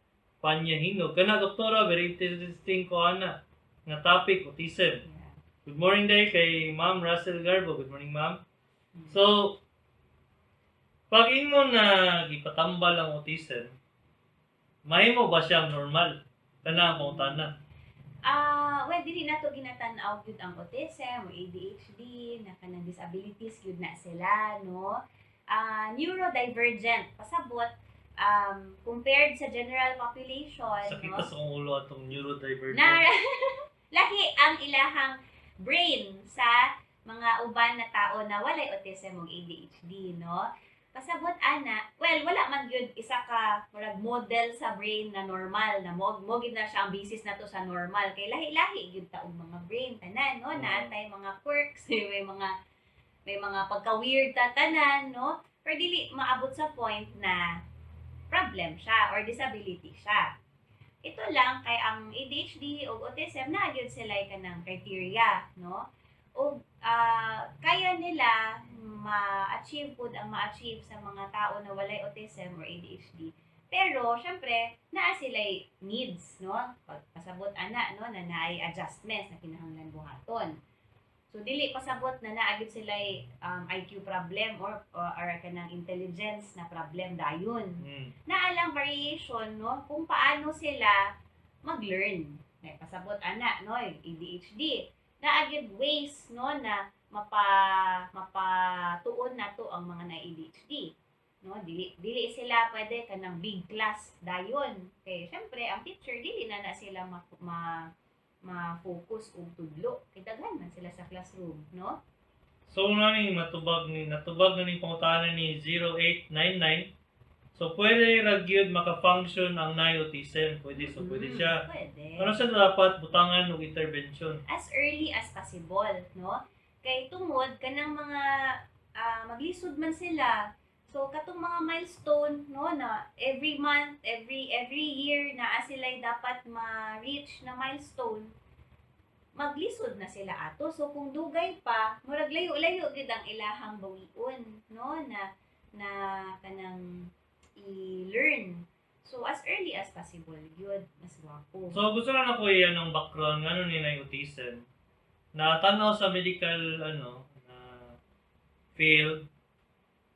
Panya Hinog, kana doktora, very interesting ko ana nga topic autism. Yeah. Good morning day kay Ma'am Russell Garbo. Good morning, ma'am. So, pag ingon na gipatambal ang autism, mahimo ba siyang normal? Kana ang pangutana. Ah, well, dili na to ginatan-aw gyud ang autism o ADHD na kanang disabilities gyud na sila, no? Ah, neurodivergent, pasabot compared sa general population, Sakit no? sa akong ulo atong neurodivergent. Na lahi ang ilahang brain sa mga uban na tao na walay autism o ADHD, no? Pasabot ana, well, wala man gyud isa ka murag model sa brain na normal na mo gyud na siya ang basis na to sa normal kay lahi-lahi gyud ta og mga brain tanan, no? Naa tay mga quirks, may mga pagka-weird ta tanan, no? Pero dili maabot sa point na problem siya or disability siya. Ito lang kay ang ADHD o autism na gyud sila kanang criteria, no? O kaya nila ma-achieve pud ang ma-achieve sa mga tao na walay autism or ADHD. Pero syempre, naa sila'y needs, no? Pagpasabot ana, no, na naay adjustments na kinahanglan buhaton. So dili pasabot na naa gyud sila'y IQ problem or kanang intelligence na problem dayon. Naa lang variation, no, kung paano sila mag-learn. May pasabot ana, no, yung ADHD. Naa gyud ways, no, na mapatuon nato ang mga na ADHD. No, dili dili sila pwede kanang big class dayon. Kay syempre ang teacher dili na na sila ma-focus og tudlo. Kay daghan man sila sa classroom, no? So na ni matubag ni natubag na ni pangutana ni 0899. So pwede ra gyud maka-function ang naay autism. Pwede, so pwede siya. Pwede. Ano siya dapat butangan og intervention? As early as possible, no? Kay tungod kanang mga maglisod man sila. So katong mga milestone, no, na every month, every year naa sila dapat ma-reach na milestone, maglisod na sila ato. So kung dugay pa, murag layo-layo gyud ang ilahang bawion, no, na na kanang i-learn. So as early as possible gyud mas gwapo. So gusto lang ako iyan ng background ngano ni naay autism. Na tanaw sa medical ano na field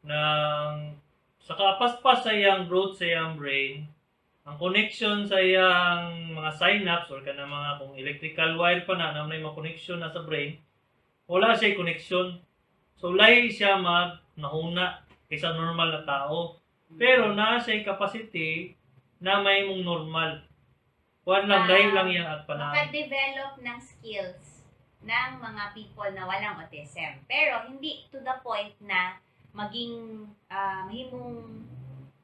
ng sa kapaspas sa iyang growth sa iyang brain, ang connection sa iyang mga synapse or kanang mga kung electrical wire pa na na may mga connection na sa brain, wala siya connection. So lahi siya mag nahuna kaysa normal na tao. Pero naa siya capacity na may mong normal. Kuan lang, lahi lang iyang at panahon. Maka-develop ng skills ng mga people na walang autism. Pero hindi to the point na maging mahimong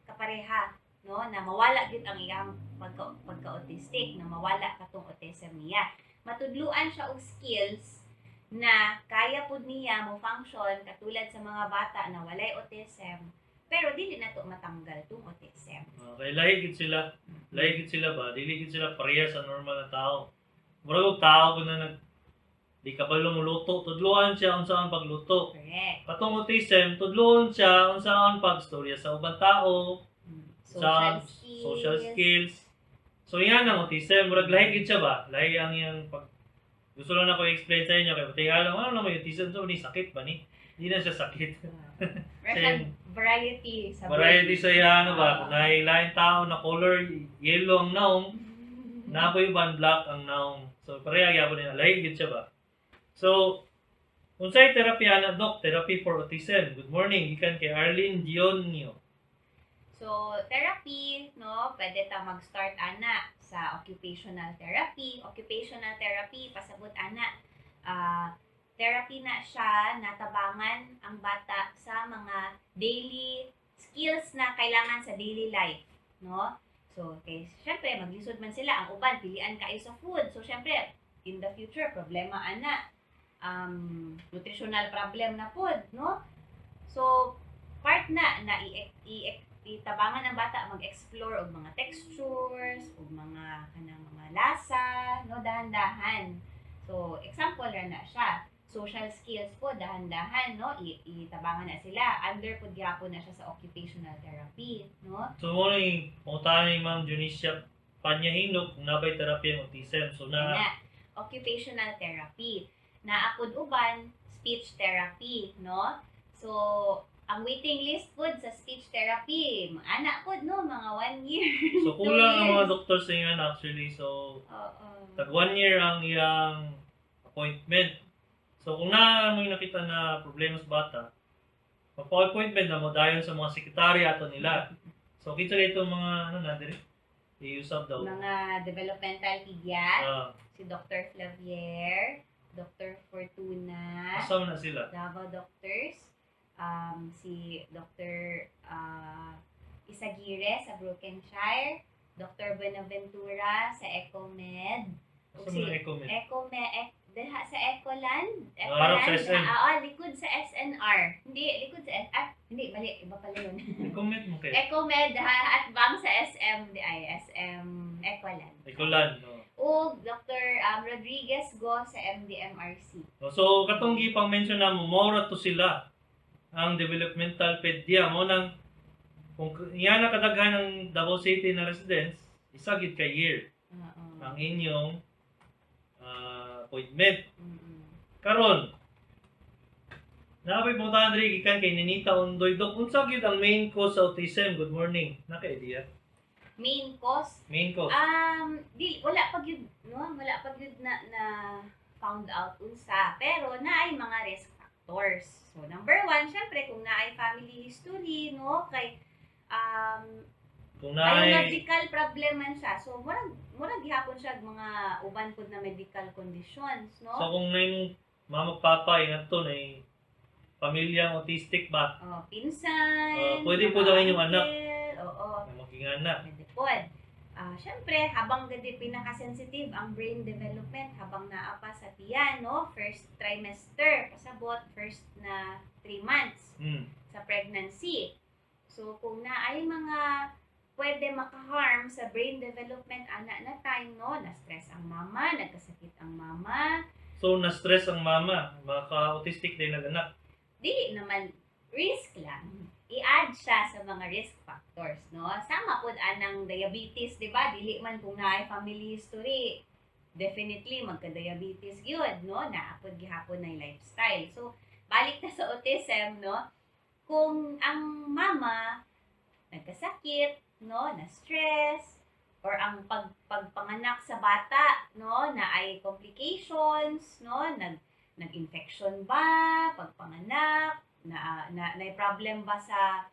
kapareha no, na mawala gyud ang iyang pagka-autistic, na mawala katong autism niya. Matudluan siya og skills na kaya pud niya mo function katulad sa mga bata na walay autism, pero dili na to matanggal tong autism. Okay, lahi gid sila. Lahi gid sila ba? Dili gid sila pareha sa normal na tao. Murag og tao ko na nag di kabalo mo luto, tudluan siya unsaon pagluto. Correct. Katong autism, tudluan siya unsaon pagstorya sa ubang tao, Social sa skills. Social skills. So yan ang autism, murag lahi gid siya ba? Lahi ang iyang pag. Gusto lang ako i-explain sa inyo kay tingala ano naman yung autism, so ni sakit ba ni? Hindi na siya sakit. Meron variety sa Variety sa iya ano ba? Ah. Kung lain tao na color yellow ang naong, napoy uban black ang naong. So pareha gyapon nila, lahi gid siya ba? So unsay therapy ana, doc? Therapy for autism. Good morning, gikan kay Arlene Dionio. So, therapy, no, pwede ta mag-start ana sa occupational therapy. Occupational therapy, pasabot ana, therapy na siya, natabangan ang bata sa mga daily skills na kailangan sa daily life, no? So, kay syempre maglisod man sila, ang uban pilian kaayo sa food. So, syempre in the future problema ana, nutritional problem na pod, no? So, part na na itabangan ang bata mag-explore og mga textures, og mga kanang mga lasa, no, dahan-dahan. So, example ra na siya. Social skills po, dahan-dahan, no? Itabangan na sila. Under po gyapon na siya sa occupational therapy, no? So mo ni pangutahan ni Ma'am Junicia Panyahinok kung nabay therapy ang autism. So na Na, occupational therapy. Naapod uban, speech therapy, no? So, ang waiting list pod sa speech therapy, anak pod, no? Mga 1 year. So kulang ang mga 2 years. doktor sa inyo actually. So Oo. tag 1 year ang iyang appointment. So kung naa mo nakita na problema sa bata, magpa-appointment na mo dayon sa mga sekretarya ato nila. So kinsa kay itong mga ano na diri? I-usab daw. Mga developmental pedia, si Dr. Flavier, Dr. Fortuna, Asa man na sila? Davao Doctors, si Dr. Isaguirre sa Brokenshire, Dr. Buenaventura sa Ecomed, Asa man na Ecomed? Ecomed, diha sa Ecoland, Harap sa SM. Ah, oo, likod sa SNR. Hindi, likod sa hindi, mali, iba pala yun. Ecomed mo kay Ecomed, ha, at bang sa SM, di ay, SM Ecoland. Ecoland, no. Ug Dr. Rodriguez Go sa MDMRC. So katong gipang mention na mo, mao to sila ang developmental pedia mo nang kung iya na kadaghan ng Davao City na residents, isa gid ka year ang inyong appointment. Karon, Naapay puntahan diri gikan kay Ninita Ondoy. Dok, unsa gyud ang main cause sa autism? Good morning. Naka idea? Main cause? Main cause. Di wala pa gyud, no, wala pa gyud na na found out unsa, pero naay mga risk factors. So number one, syempre kung naay family history, no, kay Kung naay biological problem man siya. So murag gihapon siya og mga uban pud na medical conditions, no? So kung naay mong mama papa ingat to na pamilyang autistic ba? Oh, pinsan. Ah, pwede po mga daw inyong anak. uncle. Oo. Na magingana. Pwede pod. Ah, syempre, habang gadi pinaka-sensitive ang brain development habang naa pa sa tiyan, no? First trimester, pasabot, first na 3 months sa pregnancy. So, kung naay mga pwede maka-harm sa brain development ana na time, no? Na-stress ang mama, nagkasakit ang mama, So na-stress ang mama, maka-autistic din nag-anak. Dili naman, risk lang. I-add siya sa mga risk factors, no? Sama pod anang diabetes, di ba? Dili man kung naay family history, definitely magka-diabetes gyud, no? Naa pod gihapon na lifestyle. So, balik na sa autism, no? Kung ang mama nagkasakit, no, na stress, or ang pagpanganak sa bata, no, na ay complications, no, nag-infection ba pagpanganak, na na, na problem ba sa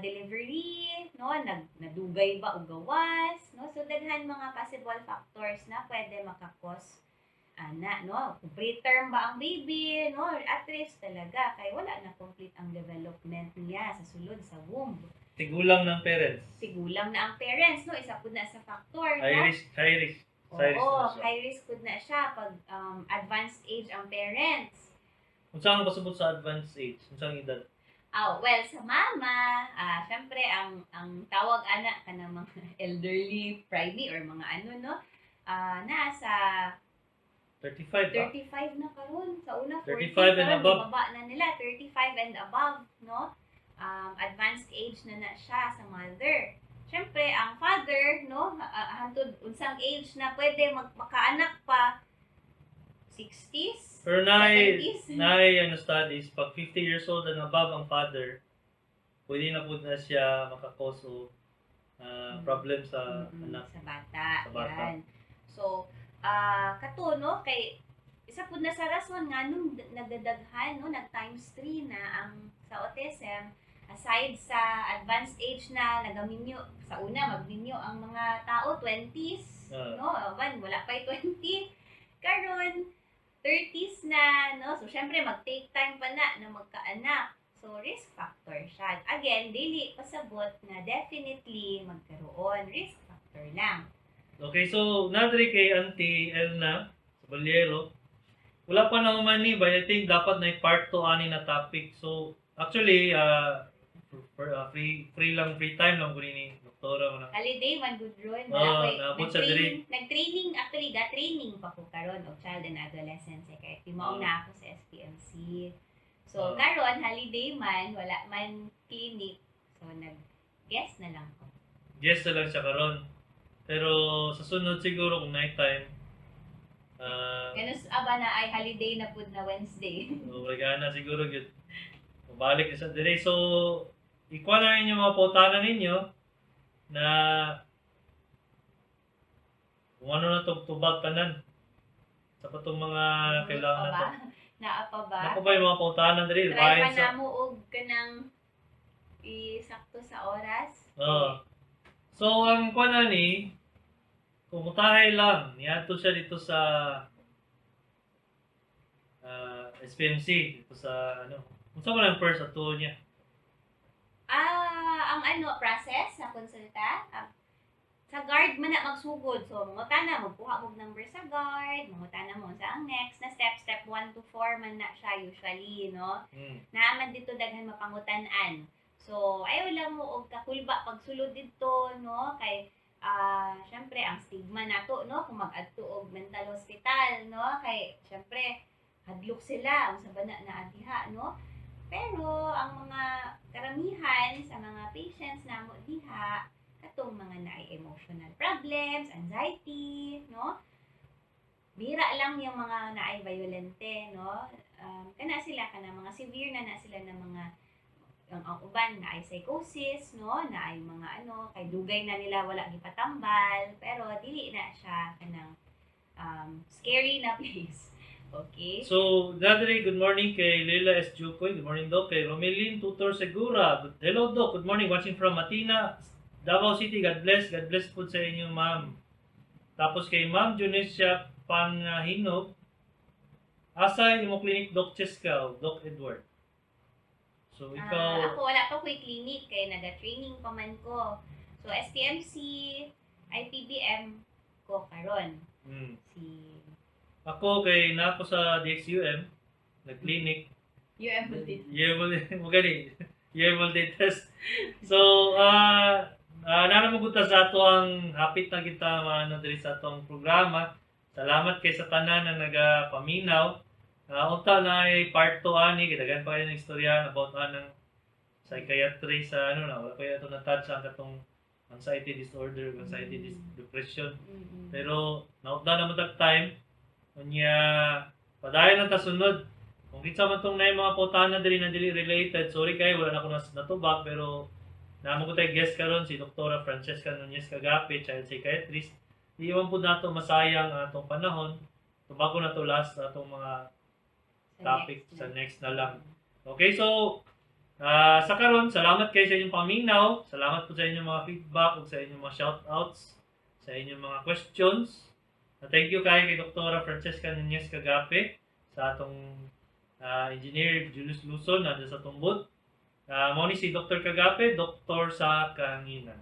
delivery, no, nadugay ba og gawas, no? So daghan mga possible factors na pwede maka-cause ana, no? Kung preterm ba ang baby, no, at risk talaga kay wala na complete ang development niya sa sulod sa womb. Tigulang ng parents. Tigulang na ang parents, no? Isa pud na sa factor, High no? risk, high risk. High risk Oo, na siya. High risk pud na siya pag advanced age ang parents. Unsa ang pasabot sa advanced age? Unsa ang edad? Ah, well, sa mama, syempre ang tawag ana kana mga elderly primi or mga ano, no? Nasa 35 ba? 35 na karon. Sa una 40, 35 and karon above. Baba na nila 35 and above, no? Advanced age na na siya sa mother. Syempre, ang father, no, hantod unsang age na pwede magmakaanak pa, 60s, Pero naay 70s. Naay ano studies, pag 50 years old and above ang father, pwede na pud na siya maka-cause og problem sa anak. Sa bata. Sa bata. Yan. So, kato, no, kay isa pud na sa rason nga nung nagdadaghan, no, nag times 3 na ang sa autism, aside sa advanced age na nagaminyo, sa una magminyo ang mga tao 20s, no, ban wala pa 20, karon 30s na, no? So syempre mag-take time pa na na magkaanak. So risk factor siya. Again, dili pasabot na definitely magkaroon, risk factor lang. Okay, so nadri kay Auntie Elna sa Balyero. Wala pa naman ni, but I think dapat na part 2 ani na topic. So actually, for free free lang, free time lang ko ni doktora mo na. Holiday man gud ron. Oo, Wala ko'y- naabot sa nag-training, nag-training actually, ga training pa ko karon og child and adolescent psychiatry. Mao na ako sa SPMC. So karon holiday man, wala man clinic. So nag guest na lang ko. Guest na lang siya karon. Pero sa sunod siguro kung night time, Kanus aba na ay holiday na pud na Wednesday. Wala na siguro gyud. Mabalik na sa dire. So ikuha na ninyo mga pangutana ninyo na kung ano na itong tubag tanan sa patong mga kailangan pa na ba? to. Naa pa ba? Nako ba yung mga pangutana diri? Try pa Bahin sa na mo og kanang isakto sa oras. Oo. So ang kuha na ni kumutahay lang, niadto siya dito sa SPMC dito sa ano. Unsa man ang first ato niya? Ah, ang ano, process sa konsulta, sa guard man na magsugod. So, mangutana, magkuha og number sa guard, mangutana mo sa ang next na step, step 1 to 4 man na siya usually, no? Naa man dito daghan mapangutan-an. So, ayaw lang mo og kakulba pagsulod didto, no? Kay syempre ang stigma nato, no, kung mag-adto og mental hospital, no? Kay syempre hadlok sila unsa ba na naa diha, no? Pero ang mga karamihan sa mga patients namo diha katong mga naay emotional problems, anxiety, no? Bira lang yung mga naay violente, no? Kana sila, kana mga severe na na sila na mga ang uban naay psychosis, no? Naay mga ano, kay dugay na nila wala gipatambal, pero dili na siya kanang scary na place. Okay? So, Dadri, good morning kay Leila S. Jukoy. Good morning, Doc. Kay Romelin Tutor Segura. Good, hello, Doc. Good morning. Watching from Matina, Davao City. God bless. God bless po sa inyo, ma'am. Tapos kay Ma'am Junesia Pangahinog. Asa imo clinic, Doc Cheska, o Doc Edward? So, ikaw, Ah, ako wala pa ko'y clinic kay naga-training pa man ko. So STMC, IPBM ko karon. Si Ako kay na ako sa DXUM, nag-clinic. UM din. Yeah, mo gani. Yeah, test. So, naa mo sa ato ang hapit na kita maano diri sa atong programa. Salamat kay sa tanan na nagapaminaw. Unta na ay part 2 ani kay daghan pa kayo ng istorya about anang psychiatry sa ano na wala pa ato na touch ang katong anxiety disorder, anxiety depression. Pero nautda naman tag time unya padayon lang ta sunod. Kung kinsa man tong naay mga pangutana diri na dili related, sorry kay wala na ko nas natubag, pero naa man ko tay guest karon si Dr. Francesca Nunez Cagape, child psychiatrist. Di man pud nato masayang ang atong panahon. Tubago na to last atong mga Sa topic next sa na. Next na lang. Okay, so sa karon, salamat kayo sa inyong paminaw. Salamat po sa inyong mga feedback ug sa inyong mga shoutouts, sa inyong mga questions. Thank you kay kay Dr. Francesca Nunez Cagape, sa atong engineer Julius Luzon na sa atong booth. Mao ni si Dr. Kagape, doktor sa kahanginan.